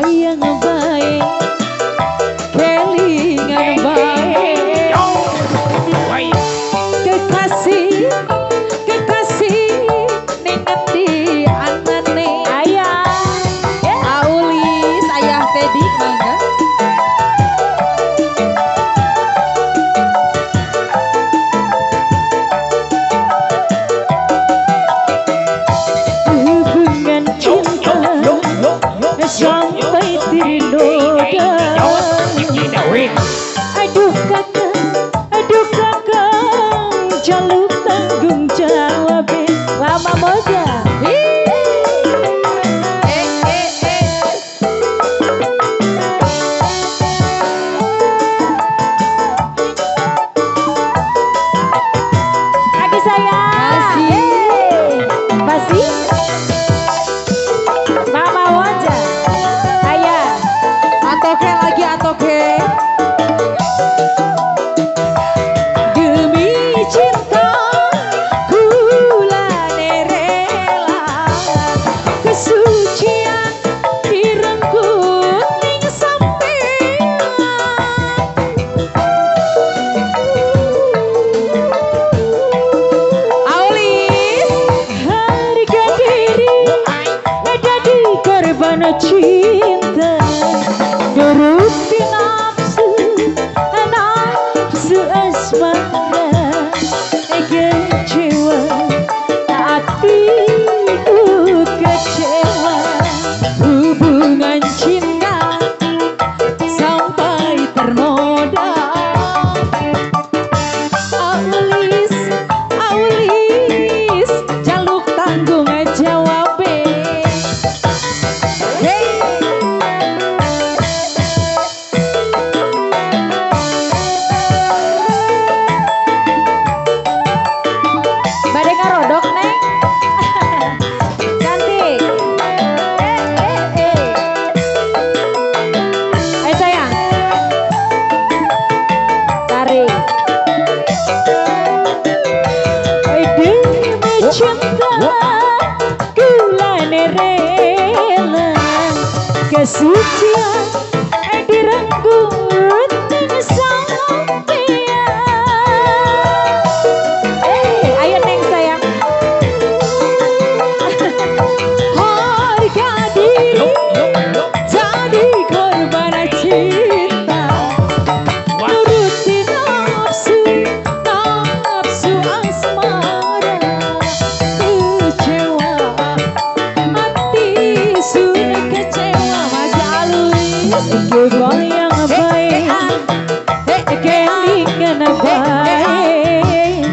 Kebayang bae, kelingan bae. Kekasih, kekasih ning ngendi anane? Ayah, Aulis, ayah Teddy mangga. Hubungan cinta sampai ternoda. Aduh kakak, jaluk tanggung jawab. Lama moja. Lagi sayang. Masih. Mama Wajah. Ayah. Atoke lagi atoke. Demi cinta kulane rela, kesucian direnggut ning sampean. Aulis, harga diri dadi korban cinta, nuruti nafsu, nafsu asmara. Kecewa hatiku kecewa, hubungan cinta sampai ternoda. Aulis, Aulis, jaluk tanggung jawab. Hey. Bade ngarodok neng. Cantik. Ayo sayang. Tarik. Demi cinta kulane rela, kesucian direnggut ning sampean. Ayo neng sayang. Harga diri jadi korban cinta, nuruti nafsu, nafsu asmara. Kecewa hati sudah kecewa. Mas Alus. Kebayang bae, kelingan bae.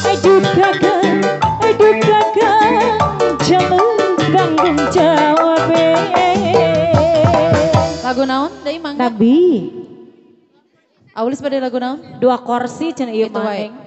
Aduh kakak, jaluk tanggung jawab. Lagu naon deui mangga? Nabi. Aulis bade lagu naon? Dua kursi cenah ieu Itu mah wae. Neng.